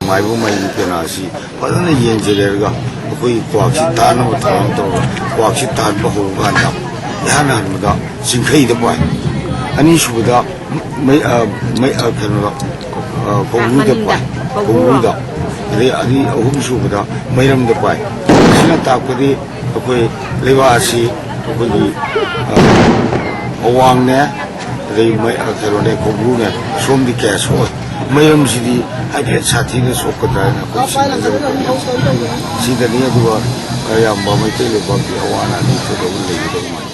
ꯃꯥꯏꯕ ꯃꯥꯏꯕꯤ ꯀꯌꯥ ꯑꯁꯤ ꯐꯖꯅ ꯌꯦꯡꯁꯤꯜꯂꯦꯔꯒ ꯑꯩꯈꯣꯏꯒꯤ ꯀ꯭ꯋꯥꯛꯁꯤ ꯇꯥꯟꯅꯕ ꯊꯧꯔꯥꯡ ꯇꯧꯔꯒ ꯀ꯭ꯋꯥꯛꯁꯤ ꯇꯥꯟꯕ ꯍꯧꯕ ꯀꯥꯟꯗ ꯏꯍꯥꯟ ꯍꯥꯟꯕꯗ ꯆꯤꯡꯈꯩꯗ ꯄꯥꯏ, ꯑꯅꯤꯁꯨꯕꯗ ꯃꯩ-, ꯑ, ꯃꯩ-, ꯑ, ꯀꯩꯅꯣꯗ, ꯑ, ꯀꯧꯕ꯭ꯔꯨꯗ ꯄꯥꯏ, ꯀꯧꯕ꯭ꯔꯨꯗ, ꯑꯗꯩ ꯑꯅꯤ, ꯑꯍꯨꯝꯁꯨꯕꯗ ꯃꯩꯔꯝꯗ ꯄꯥꯏ꯫ ꯃꯁꯤꯅ ꯇꯥꯛꯄꯗꯤ ꯑꯩꯈꯣꯏ ꯂꯩꯕꯥꯛ ꯑꯁꯤ ꯑꯩꯈꯣꯏꯒꯤ, ꯑ, ꯑꯋꯥꯡꯅꯦ, ꯑꯗꯩ ꯃꯩ-, ꯑ, ꯀꯩꯅꯣꯅꯦ, ꯀꯧꯕ꯭ꯔꯨꯅꯦ, ꯁꯣꯝꯗꯤ ꯀꯌꯥ ꯁꯣꯛꯑꯣꯏ꯫ ꯃꯩꯔꯝꯁꯤꯗꯤ ꯍꯥꯏꯐꯦꯠ ꯁꯥꯊꯤꯅ ꯁꯣꯛꯀꯗ꯭ꯔꯥ ꯍꯥꯏꯅ ꯑꯩꯈꯣꯏ ꯆꯤꯡꯅꯖꯕ ꯁꯤꯗꯅꯤ꯫ ꯑꯗꯨꯒ ꯑꯌꯥꯝꯕ ꯃꯩꯇꯩ ꯂꯩꯕꯥꯛꯀꯤ ꯑꯋꯥ ꯑꯅꯥ ꯑꯅꯤ ꯊꯣꯛꯇꯕ ꯂꯩꯒꯗꯕ ꯃꯥꯜꯂꯤ꯫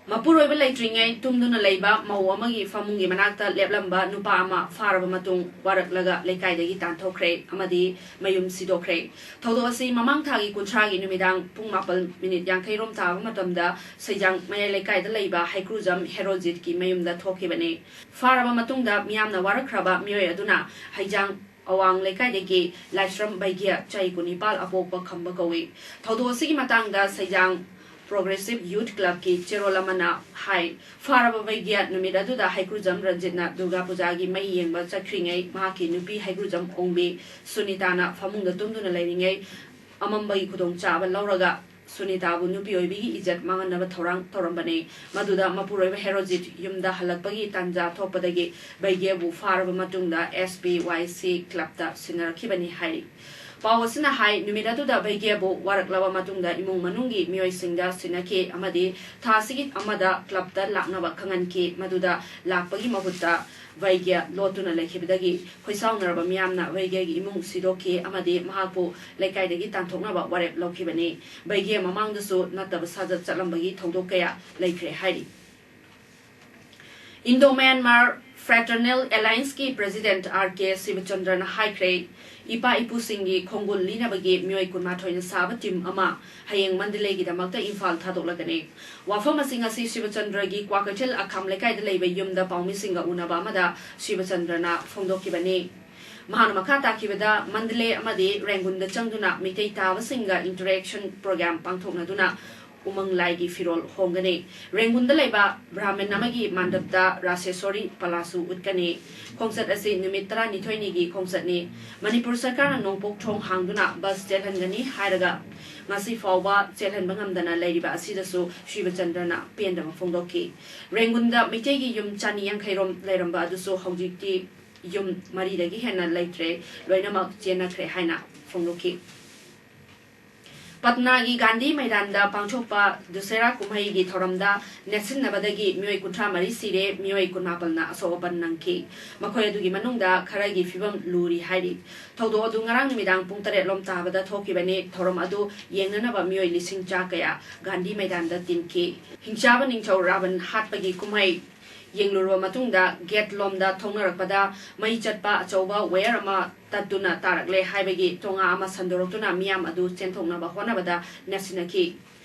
ꯃꯄꯨꯔꯣꯏꯕ ꯂꯩꯇ꯭ꯔꯤꯉꯩ ꯇꯨꯝꯗꯨꯅ ꯂꯩꯕ ꯃꯧ ꯑꯃꯒꯤ ꯐꯃꯨꯡꯒꯤ ꯃꯅꯥꯛꯇ ꯂꯦꯞꯂꯝꯕ ꯅꯨꯄꯥ ꯑꯃ ꯐꯥꯔꯕ ꯃꯇꯨꯡ ꯋꯥꯔꯛꯂꯒ ꯂꯩꯀꯥꯏꯗꯒꯤ ꯇꯥꯟꯊꯣꯛꯈ꯭ꯔꯦ ꯑꯃꯗꯤ ꯃꯌꯨꯝ ꯁꯤꯗꯣꯛꯈ꯭ꯔꯦ꯫ ꯊꯧꯗꯣꯛ ꯑꯁꯤ ꯃꯃꯥꯡ ꯊꯥꯒꯤ ꯀꯨꯟꯊ꯭ꯔꯥꯒꯤ ꯅꯨꯃꯤꯗꯥꯡ ꯄꯨꯡ ꯃꯥꯄꯜ ꯃꯤꯅꯤꯠ ꯌꯥꯡꯈꯩ ꯔꯣꯝ ꯇꯥꯕ ꯃꯇꯝꯗ ꯁꯩꯖꯥꯡ ꯃꯌꯥꯏ ꯂꯩꯀꯥꯏꯗ ꯂꯩꯕ ꯍꯩꯀ꯭ꯔꯨꯖꯝ ꯍꯦꯔꯣꯖꯤꯠꯀꯤ ꯃꯌꯨꯝꯗ ꯊꯣꯛꯈꯤꯕꯅꯤ꯫ ꯐꯥꯔꯕ ꯃꯇꯨꯡꯗ ꯃꯤꯌꯥꯝꯅ ꯋꯥꯔꯛꯈ꯭ꯔꯕ ꯃꯤꯑꯣꯏ ꯑꯗꯨꯅ ꯍꯩꯖꯥꯡ ꯑꯋꯥꯡ ꯂꯩꯀꯥꯏꯗꯒꯤ ꯂꯥꯏꯁ꯭ꯔꯝ ꯕꯩꯒ꯭ꯌ, ꯆꯍꯤ ꯀꯨꯟꯅꯤꯄꯥꯜ, ꯑꯄꯣꯛꯄ ꯈꯝꯕ ꯀꯧꯏ꯫ ꯊꯧꯗꯣꯛ ꯑꯁꯤꯒꯤ ꯃꯇꯥꯡꯗ ꯁꯩꯖꯥꯡ Progressive Youth Clubꯀꯤ ꯆꯦꯔꯣꯜ ꯑꯃꯅ ꯍꯥꯏ, ꯐꯥꯔꯕ ꯕꯩꯒ꯭ꯌ ꯅꯨꯃꯤꯠ ꯑꯗꯨꯗ ꯍꯩꯀ꯭ꯔꯨꯖꯝ ꯔꯟꯖꯤꯠꯅ ꯗꯨꯔꯒꯥ ꯄꯨꯖꯥꯒꯤ ꯃꯩ ꯌꯦꯡꯕ ꯆꯠꯈ꯭ꯔꯤꯉꯩ ꯃꯍꯥꯛꯀꯤ ꯅꯨꯄꯤ ꯍꯩꯀ꯭ꯔꯨꯖꯝ ꯑꯣꯡꯕꯤ ꯁꯨꯅꯤꯇꯥꯅ ꯐꯃꯨꯡꯗ ꯇꯨꯝꯗꯨꯅ ꯂꯩꯔꯤꯉꯩ ꯑꯃꯝꯕꯒꯤ ꯈꯨꯗꯣꯡꯆꯥꯕ ꯂꯧꯔꯒ ꯁꯨꯅꯤꯇꯥꯕꯨ ꯅꯨꯄꯤ ꯑꯣꯏꯕꯤꯒꯤ ꯏꯖꯠ ꯃꯥꯡꯍꯟꯅꯕ ꯊꯧꯔꯥꯡ ꯇꯧꯔꯝꯕꯅꯤ꯫ ꯃꯗꯨꯗ ꯃꯄꯨꯔꯣꯏꯕ ꯍꯦꯔꯣꯖꯤꯠ ꯌꯨꯝꯗ ꯍꯜꯂꯛꯄꯒꯤ ꯇꯥꯟꯖꯥ ꯊꯣꯛꯄꯗꯒꯤ ꯕꯩꯒ꯭ꯌꯕꯨ ꯐꯥꯔꯕ ꯃꯇꯨꯡꯗ S P Y C clubꯇ ꯁꯤꯟꯅꯔꯛꯈꯤꯕꯅꯤ ꯍꯥꯏꯔꯤ꯫ ꯄꯥꯎ ꯑꯁꯤꯅ ꯍꯥꯏ, ꯅꯨꯃꯤꯠ ꯑꯗꯨꯗ ꯕꯩꯒ꯭ꯌꯕꯨ ꯋꯥꯔꯛꯂꯕ ꯃꯇꯨꯡꯗ ꯏꯃꯨꯡ ꯃꯅꯨꯡꯒꯤ ꯃꯤꯑꯣꯏꯁꯤꯡꯗ ꯁꯤꯟꯅꯈꯤ ꯑꯃꯗꯤ ꯊꯥ ꯑꯁꯤꯒꯤ ꯑꯃꯗ clubꯇ ꯂꯥꯛꯅꯕ ꯈꯪꯍꯟꯈꯤ꯫ ꯃꯗꯨꯗ ꯂꯥꯛꯄꯒꯤ ꯃꯍꯨꯠꯇ ꯕꯩꯒ꯭ꯌ ꯂꯣꯠꯇꯨꯅ ꯂꯩꯈꯤꯕꯗꯒꯤ ꯈꯣꯏꯁꯥꯎꯅꯔꯕ ꯃꯤꯌꯥꯝꯅ ꯕꯩꯒ꯭ꯌꯒꯤ ꯏꯃꯨꯡ ꯁꯤꯗꯣꯛꯈꯤ ꯑꯃꯗꯤ ꯃꯍꯥꯛꯄꯨ ꯂꯩꯀꯥꯏꯗꯒꯤ ꯇꯥꯟꯊꯣꯛꯅꯕ ꯋꯥꯔꯦꯞ ꯂꯧꯈꯤꯕꯅꯤ꯫ ꯕꯩꯒ꯭ꯌ ꯃꯃꯥꯡꯗꯁꯨ ꯅꯠꯇꯕ ꯁꯥꯖꯠ ꯆꯠꯂꯝꯕꯒꯤ ꯊꯧꯗꯣꯛ ꯀꯌꯥ ꯂꯩꯈ꯭ꯔꯦ ꯍꯥꯏꯔꯤ꯫ Indo-Myanmar Fraternal Allianceꯀꯤ President R K Sivachandraꯅ ꯍꯥꯏꯈ꯭ꯔꯦ, ꯏꯄꯥ ꯏꯄꯨꯁꯤꯡꯒꯤ ꯈꯣꯡꯒꯨꯜ ꯂꯤꯅꯕꯒꯤ ꯃꯤꯑꯣꯏ ꯀꯨꯟꯃꯥꯊꯣꯏꯅ ꯁꯥꯕ team ꯑꯃ ꯍꯌꯦꯡ ꯃꯟꯗꯂꯦꯒꯤꯗꯃꯛꯇ ꯏꯝꯐꯥꯜ ꯊꯥꯗꯣꯛꯂꯒꯅꯤ꯫ ꯋꯥꯐꯝ ꯑꯁꯤ ꯉꯁꯤ ꯁꯤꯕꯆꯟꯗ꯭ꯔꯒꯤ ꯀ꯭ꯋꯥꯀꯩꯊꯦꯜ ꯑꯈꯥꯝ ꯂꯩꯀꯥꯏꯗ ꯂꯩꯕ ꯌꯨꯝꯗ ꯄꯥꯎꯃꯤꯁꯤꯡꯒ ꯎꯅꯕ ꯑꯃꯗ ꯁꯤꯕꯆꯟꯗ꯭ꯔꯅ ꯐꯣꯡꯗꯣꯛꯈꯤꯕꯅꯤ꯫ ꯃꯍꯥꯛꯅ ꯃꯈꯥ ꯇꯥꯈꯤꯕꯗ, ꯃꯟꯗꯂꯦ ꯑꯃꯗꯤ ꯔꯦꯡꯒꯨꯟꯗ ꯆꯪꯗꯨꯅ ꯃꯤꯇꯩ ꯇꯥꯕꯁꯤꯡꯒ interaction program ꯄꯥꯡꯊꯣꯛꯅꯗꯨꯅ ꯎꯃꯪ ꯂꯥꯏꯒꯤ ꯐꯤꯔꯣꯜ ꯍꯣꯡꯒꯅꯤ꯫ ꯔꯦꯡꯒꯨꯟꯗ ꯂꯩꯕ ꯕ꯭ꯔꯥꯍꯃꯤꯟ ꯑꯃꯒꯤ ꯃꯥꯟꯗꯞꯇ ꯔꯥꯁꯦꯁꯣꯔꯤ ꯄꯂꯥꯁꯨ ꯎꯠꯀꯅꯤ꯫ ꯈꯣꯡꯆꯠ ꯑꯁꯤ ꯅꯨꯃꯤꯠ ꯇꯔꯥꯅꯤꯊꯣꯏꯅꯤꯒꯤ ꯈꯣꯡꯆꯠꯅꯤ꯫ ꯃꯅꯤꯄꯨꯔ ꯁꯔꯀꯥꯔꯅ ꯅꯣꯡꯄꯣꯛ ꯊꯣꯡ ꯍꯥꯡꯗꯨꯅ bus ꯆꯦꯜꯍꯟꯒꯅꯤ ꯍꯥꯏꯔꯒ ꯉꯁꯤ ꯐꯥꯎꯕ ꯆꯦꯜꯍꯟꯕ ꯉꯝꯗꯅ ꯂꯩꯔꯤꯕ ꯑꯁꯤꯗꯁꯨ ꯁꯤꯕꯆꯟꯗ꯭ꯔꯅ ꯄꯦꯟꯗꯕ ꯐꯣꯡꯗꯣꯛꯈꯤ꯫ ꯔꯦꯡꯒꯨꯟꯗ ꯃꯤꯇꯩꯒꯤ ꯌꯨꯝ ꯆꯅꯤ ꯌꯥꯡꯈꯩ ꯔꯣꯝ ꯂꯩꯔꯝꯕ ꯑꯗꯨꯁꯨ ꯍꯧꯖꯤꯛꯇꯤ ꯌꯨꯝ ꯃꯔꯤꯗꯒꯤ ꯍꯦꯟꯅ ꯂꯩꯇ꯭ꯔꯦ, ꯂꯣꯏꯅꯃꯛ ꯆꯦꯟꯅꯈ꯭ꯔꯦ ꯍꯥꯏꯅ ꯐꯣꯡꯗꯣꯛꯈꯤ꯫ ꯄꯠꯅꯥꯒꯤ ꯒꯥꯟꯙꯤ ꯃꯩꯗꯥꯟꯗ ꯄꯥꯡꯊꯣꯛꯄ ꯗꯨꯁꯦꯔꯥ ꯀꯨꯝꯍꯩꯒꯤ ꯊꯧꯔꯝꯗ ꯅꯦꯠꯁꯤꯟꯅꯕꯗꯒꯤ ꯃꯤꯑꯣꯏ ꯀꯨꯟꯊ꯭ꯔꯥ ꯃꯔꯤ ꯁꯤꯔꯦ, ꯃꯤꯑꯣꯏ ꯀꯨꯟꯃꯥꯄꯜꯅ ꯑꯁꯣꯛ ꯑꯄꯟ ꯅꯪꯈꯤ꯫ ꯃꯈꯣꯏ ꯑꯗꯨꯒꯤ ꯃꯅꯨꯡꯗ ꯈꯔꯒꯤ ꯐꯤꯕꯝ ꯂꯨꯔꯤ ꯍꯥꯏꯔꯤ꯫ ꯊꯧꯗꯣꯛ ꯑꯗꯨ ꯉꯔꯥꯡ ꯅꯨꯃꯤꯗꯥꯡ ꯄꯨꯡ ꯇꯔꯦꯠ ꯂꯣꯝ ꯇꯥꯕꯗ ꯊꯣꯛꯈꯤꯕꯅꯤ꯫ ꯊꯧꯔꯝ ꯑꯗꯨ ꯌꯦꯡꯅꯅꯕ ꯃꯤꯑꯣꯏ ꯂꯤꯁꯤꯡ ꯆꯥ ꯀꯌꯥ ꯒꯥꯟꯙꯤ ꯃꯩꯗꯥꯟꯗ ꯇꯤꯟꯈꯤ꯫ ꯍꯤꯡꯆꯥꯕ ꯅꯤꯡꯊꯧ ꯔꯥꯕꯟ ꯍꯥꯠꯄꯒꯤ ꯀꯨꯝꯍꯩ ꯌꯦꯡꯂꯨꯔꯕ ꯃꯇꯨꯡꯗ gate ꯂꯣꯝꯗ ꯊꯧꯅꯔꯛꯄꯗ ꯃꯩ ꯆꯠꯄ ꯑꯆꯧꯕ wire ꯑꯃ ꯇꯠꯇꯨꯅ ꯇꯥꯔꯛꯂꯦ ꯍꯥꯏꯕꯒꯤ ꯇꯣꯉꯥ ꯑꯃ ꯁꯟꯗꯣꯔꯛꯇꯨꯅ ꯃꯤꯌꯥꯝ ꯑꯗꯨ ꯆꯦꯟꯊꯣꯛꯅꯕ ꯍꯣꯠꯅꯕꯗ ꯅꯦꯠꯁꯤꯟꯅꯈꯤ꯫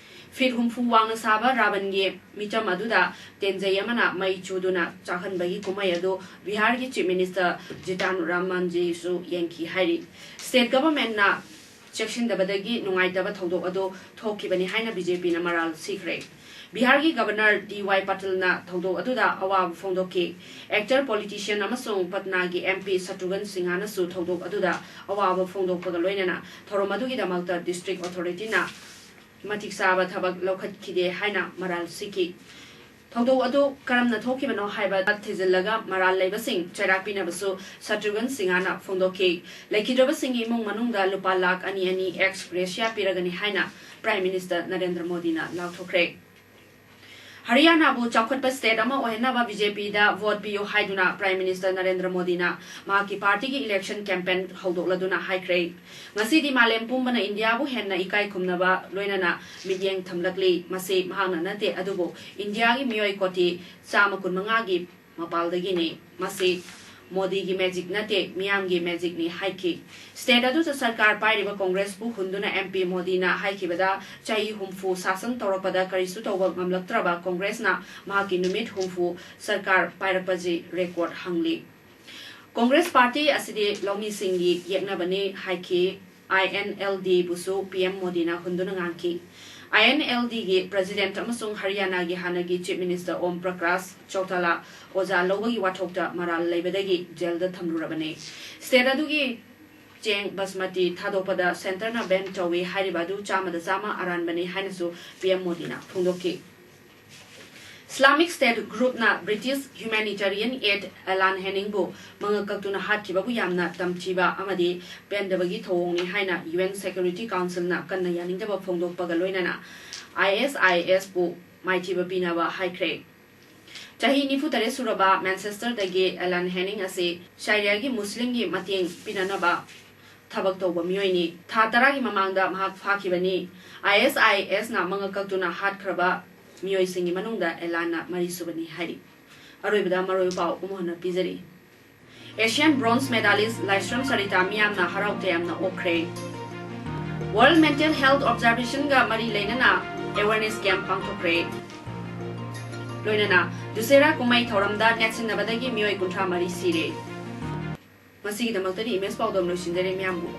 Feet ꯍꯨꯝꯐꯨ ꯋꯥꯡꯅ ꯁꯥꯕ ꯔꯥꯕꯟꯒꯤ ꯃꯤꯆꯝ ꯑꯗꯨꯗ ꯇꯦꯟꯖꯩ ꯑꯃꯅ ꯃꯩ ꯆꯨꯗꯨꯅ ꯆꯥꯛꯍꯟꯕꯒꯤ ꯀꯨꯝꯍꯩ ꯑꯗꯨ ꯕꯤꯍꯥꯔꯒꯤ Chief Minister ꯖꯤꯇꯥꯟ ꯔꯥꯝ ꯃꯥꯟꯖꯤꯁꯨ ꯌꯦꯡꯈꯤ ꯍꯥꯏꯔꯤ꯫ State governmentꯅ ꯆꯦꯛꯁꯤꯟꯗꯕꯗꯒꯤ ꯅꯨꯡꯉꯥꯏꯇꯕ ꯊꯧꯗꯣꯛ ꯑꯗꯨ ꯊꯣꯛꯈꯤꯕꯅꯤ ꯍꯥꯏꯅ ꯕꯤ ꯖꯦ ꯄꯤꯅ ꯃꯔꯥꯜ ꯁꯤꯈ꯭ꯔꯦ꯫ ꯕꯤꯍꯥꯔꯒꯤ Governor ꯗꯤ ꯋꯥꯏ ꯄꯥꯇꯤꯜꯅ ꯊꯧꯗꯣꯛ ꯑꯗꯨꯗ ꯑꯋꯥꯕ ꯐꯣꯡꯗꯣꯛꯈꯤ꯫ Actor, politician ꯑꯃꯁꯨꯡ ꯄꯠꯅꯥꯒꯤ M P ꯁꯇ꯭ꯔꯨꯘꯟ ꯁꯤꯡꯍꯥꯅꯁꯨ ꯊꯧꯗꯣꯛ ꯑꯗꯨꯗ ꯑꯋꯥꯕ ꯐꯣꯡꯗꯣꯛꯄꯒ ꯂꯣꯏꯅꯅ ꯊꯧꯔꯝ ꯑꯗꯨꯒꯤꯗꯃꯛꯇ district authorityꯅ ꯃꯇꯤꯛ ꯆꯥꯕ ꯊꯕꯛ ꯂꯧꯈꯠꯈꯤꯗꯦ ꯍꯥꯏꯅ ꯃꯔꯥꯜ ꯁꯤꯈꯤ꯫ ꯊꯧꯗꯣꯛ ꯑꯗꯨ ꯀꯔꯝꯅ ꯊꯣꯛꯈꯤꯕꯅꯣ ꯍꯥꯏꯕ ꯊꯤꯖꯤꯜꯂꯒ ꯃꯔꯥꯜ ꯂꯩꯕꯁꯤꯡ ꯆꯩꯔꯥꯛ ꯄꯤꯅꯕꯁꯨ ꯁꯇ꯭ꯔꯨꯘꯟ ꯁꯤꯡꯍꯥꯅ ꯐꯣꯡꯗꯣꯛꯈꯤ꯫ ꯂꯩꯈꯤꯗ꯭ꯔꯕꯁꯤꯡꯒꯤ ꯏꯃꯨꯡ ꯃꯅꯨꯡꯗ ꯂꯨꯄꯥ ꯂꯥꯈ ꯑꯅꯤ ꯑꯅꯤ ex gratia ꯄꯤꯔꯒꯅꯤ ꯍꯥꯏꯅ Prime Minister ꯅꯔꯦꯟꯗ꯭ꯔ ꯃꯣꯗꯤꯅ ꯂꯥꯎꯊꯣꯛꯈ꯭ꯔꯦ꯫ ꯍꯔꯤꯌꯥꯅꯥꯕꯨ ꯆꯥꯎꯈꯠꯄ state ꯑꯃ ꯑꯣꯏꯍꯟꯅꯕ ꯕꯤ ꯖꯦ ꯄꯤꯗ vote ꯄꯤꯌꯨ ꯍꯥꯏꯗꯨꯅ Prime Minister ꯅꯔꯦꯟꯗ꯭ꯔ ꯃꯣꯗꯤꯅ ꯃꯍꯥꯛꯀꯤ partyꯒꯤ election campaign ꯍꯧꯗꯣꯛꯂꯗꯨꯅ ꯍꯥꯏꯈ꯭ꯔꯦ꯫ ꯉꯁꯤꯗꯤ ꯃꯥꯂꯦꯝ ꯄꯨꯝꯕꯅ ꯏꯟꯗꯤꯌꯥꯕꯨ ꯍꯦꯟꯅ ꯏꯀꯥꯏ ꯈꯨꯝꯅꯕ ꯂꯣꯏꯅꯅ ꯃꯤꯠꯌꯦꯡ ꯊꯝꯂꯛꯂꯤ꯫ ꯃꯁꯤ ꯃꯍꯥꯛꯅ ꯅꯠꯇꯦ, ꯑꯗꯨꯕꯨ ꯏꯟꯗꯤꯌꯥꯒꯤ ꯃꯤꯑꯣꯏ ꯀꯣꯇꯤ ꯆꯥꯝꯃ ꯀꯨꯟꯃꯉꯥꯒꯤ ꯃꯄꯥꯜꯗꯒꯤꯅꯤ꯫ ꯃꯁꯤ ꯃꯣꯗꯤꯒꯤ ꯃꯦꯖꯤꯛ ꯅꯠꯇꯦ, ꯃꯤꯌꯥꯝꯒꯤ ꯃꯦꯖꯤꯛꯅꯤ ꯍꯥꯏꯈꯤ꯫ ꯁ꯭ꯇꯦꯠ ꯑꯗꯨꯗ ꯁꯔꯀꯥꯔ ꯄꯥꯏꯔꯤꯕ ꯀꯣꯡꯒ꯭ꯔꯦꯁꯄꯨ ꯍꯨꯟꯗꯨꯅ ꯑꯦꯝ ꯄꯤ ꯃꯣꯗꯤꯅ ꯍꯥꯏꯈꯤꯕꯗ ꯆꯍꯤ ꯍꯨꯝꯐꯨ ꯁꯥꯁꯟ ꯇꯧꯔꯛꯄꯗ ꯀꯔꯤꯁꯨ ꯇꯧꯕ ꯉꯝꯂꯛꯇ꯭ꯔꯕ ꯀꯣꯡꯒ꯭ꯔꯦꯁꯅ ꯃꯍꯥꯛꯀꯤ ꯅꯨꯃꯤꯠ ꯍꯨꯝꯐꯨ ꯁꯔꯀꯥꯔ ꯄꯥꯏꯔꯛꯄꯁꯤ ꯔꯦꯀꯣꯔꯗ ꯍꯪꯂꯤ꯫ ꯀꯣꯡꯒ꯭ꯔꯦꯁ ꯄꯥꯔꯇꯤ ꯑꯁꯤꯗꯤ ꯂꯧꯃꯤꯁꯤꯡꯒꯤ ꯌꯦꯛꯅꯕꯅꯤ ꯍꯥꯏꯈꯤ꯫ ꯑꯥꯏ ꯑꯦꯟ ꯑꯦꯜ ꯗꯤꯕꯨꯁꯨ ꯄꯤ ꯑꯦꯝ ꯃꯣꯗꯤꯅ ꯍꯨꯟꯗꯨꯅ ꯉꯥꯡꯈꯤ꯫ ꯑꯥꯏ ꯑꯦꯟ ꯑꯦꯜ ꯗꯤꯒꯤ ꯄ꯭ꯔꯦꯁꯤꯗꯦꯟꯠ ꯑꯃꯁꯨꯡ ꯍꯔꯤꯌꯥꯅꯥꯒꯤ ꯍꯥꯟꯅꯒꯤ ꯆꯤꯐ ꯃꯤꯅꯤꯁꯇꯔ ꯑꯣꯝ ꯄ꯭ꯔꯀꯥꯁ ꯆꯧꯇꯥꯂꯥ ꯑꯣꯖꯥ ꯂꯧꯕꯒꯤ ꯋꯥꯊꯣꯛꯇ ꯃꯔꯥꯜ ꯂꯩꯕꯗꯒꯤ ꯖꯦꯜꯗ ꯊꯝꯂꯨꯔꯕꯅꯤ꯫ ꯁ꯭ꯇꯦꯠ ꯑꯗꯨꯒꯤ ꯆꯦꯡ ꯕꯁꯃꯇꯤ ꯊꯥꯗꯣꯛꯄꯗ ꯁꯦꯟꯇꯔꯅ ꯕꯦꯟ ꯇꯧꯏ ꯍꯥꯏꯔꯤꯕ ꯑꯗꯨ ꯆꯥꯝꯃꯗ ꯆꯥꯝꯃ ꯑꯔꯥꯟꯕꯅꯤ ꯍꯥꯏꯅꯁꯨ ꯄꯤ ꯑꯦꯝ ꯃꯣꯗꯤꯅ ꯐꯣꯡꯗꯣꯛꯈꯤ꯫ ꯏꯁꯂꯥꯃꯤꯛ ꯁ꯭ꯇꯦꯠ ꯒ꯭ꯔꯨꯞꯅ ꯕ꯭ꯔꯤꯇꯤꯁ ꯍ꯭ꯌꯨꯃꯦꯅꯤꯇꯦꯔꯤꯌꯟ ꯑꯦꯗ ꯑꯦꯂꯥꯟ ꯍꯦꯅꯤꯡꯕꯨ ꯃꯉꯛ ꯀꯛꯇꯨꯅ ꯍꯥꯠꯈꯤꯕꯕꯨ ꯌꯥꯝꯅ ꯇꯝꯊꯤꯕ ꯑꯃꯗꯤ ꯄꯦꯟꯗꯕꯒꯤ ꯊꯧꯑꯣꯡꯅꯤ ꯍꯥꯏꯅ ꯌꯨ ꯑꯦꯟ ꯁꯦꯀ꯭ꯌꯨꯔꯤꯇꯤ ꯀꯥꯎꯟꯁꯤꯜꯅ ꯀꯟꯅ ꯌꯥꯅꯤꯡꯗꯕ ꯐꯣꯡꯗꯣꯛꯄꯒ ꯂꯣꯏꯅꯅ ꯑꯥꯏ ꯑꯦꯁ ꯑꯥꯏ ꯑꯦꯁꯄꯨ ꯃꯥꯏꯊꯤꯕ ꯄꯤꯅꯕ ꯍꯥꯏꯈ꯭ꯔꯦ꯫ ꯆꯍꯤ ꯅꯤꯐꯨ ꯇꯔꯦꯠ ꯁꯨꯔꯕ ꯃꯦꯟꯆꯦꯁꯇꯔꯗꯒꯤ ꯑꯦꯂꯥꯟ ꯍꯦꯅꯤꯡ ꯑꯁꯤ ꯁꯥꯏꯔꯤꯌꯥꯒꯤ ꯃꯨꯁꯂꯤꯝꯒꯤ ꯃꯇꯦꯡ ꯄꯤꯅꯅꯕ ꯊꯕꯛ ꯇꯧꯕ ꯃꯤꯑꯣꯏꯅꯤ꯫ ꯊꯥ ꯇꯔꯥꯒꯤ ꯃꯃꯥꯡꯗ ꯃꯍꯥꯛ ꯐꯥꯈꯤꯕꯅꯤ꯫ ꯑꯥꯏ ꯑꯦꯁ ꯑꯥꯏ ꯑꯦꯁꯅ ꯃꯉꯛ ꯀꯛꯇꯨꯅ ꯍꯥꯠꯈ꯭ꯔꯕ ꯃꯤꯑꯣꯏꯁꯤꯡꯒꯤ ꯃꯅꯨꯡꯗ ꯑꯦꯂꯥꯟꯅ ꯃꯔꯤꯁꯨꯕꯅꯤ ꯍꯥꯏꯔꯤ꯫ ꯑꯔꯣꯏꯕꯗ ꯃꯔꯨꯑꯣꯏꯕ ꯄꯥꯎ ꯑꯃꯨꯛ ꯍꯟꯅ ꯄꯤꯖꯔꯤ꯫ ꯑꯦꯁꯤꯌꯥꯟ ꯕ꯭ꯔꯣꯟꯖ ꯃꯦꯗꯥꯂꯤꯁ ꯂꯥꯏꯁ꯭ꯔꯝ ꯁꯔꯤꯇꯥ ꯃꯤꯌꯥꯝꯅ ꯍꯔꯥꯎ ꯇꯌꯥꯝꯅ ꯑꯣꯛꯈ꯭ꯔꯦ꯫ ꯋꯥꯔꯜꯗ ꯃꯦꯟꯇꯦꯜ ꯍꯦꯜꯊ ꯑꯣꯕꯖꯥꯔꯕꯦꯁꯟꯒ ꯃꯔꯤ ꯂꯩꯅꯅ ꯑꯦꯋꯦꯔꯅꯦꯁ ꯀꯦꯝꯞ ꯄꯥꯡꯊꯣꯛꯈ꯭ꯔꯦ꯫ ꯂꯣꯏꯅꯅ ꯗꯨꯁꯦꯔꯥ ꯀꯨꯝꯍꯩ ꯊꯧꯔꯝꯗ ꯅꯦꯠꯁꯤꯟꯅꯕꯗꯒꯤ ꯃꯤꯑꯣꯏ ꯀꯨꯟꯊ꯭ꯔꯥ ꯃꯔꯤ ꯁꯤꯔꯦ꯫ ꯃꯁꯤꯒꯤꯗꯃꯛꯇꯗꯤ ꯏꯃꯦꯖ ꯄꯥꯎꯗꯝ ꯂꯣꯏꯁꯤꯟꯖꯔꯦ꯫ ꯃꯤꯌꯥꯝꯕꯨ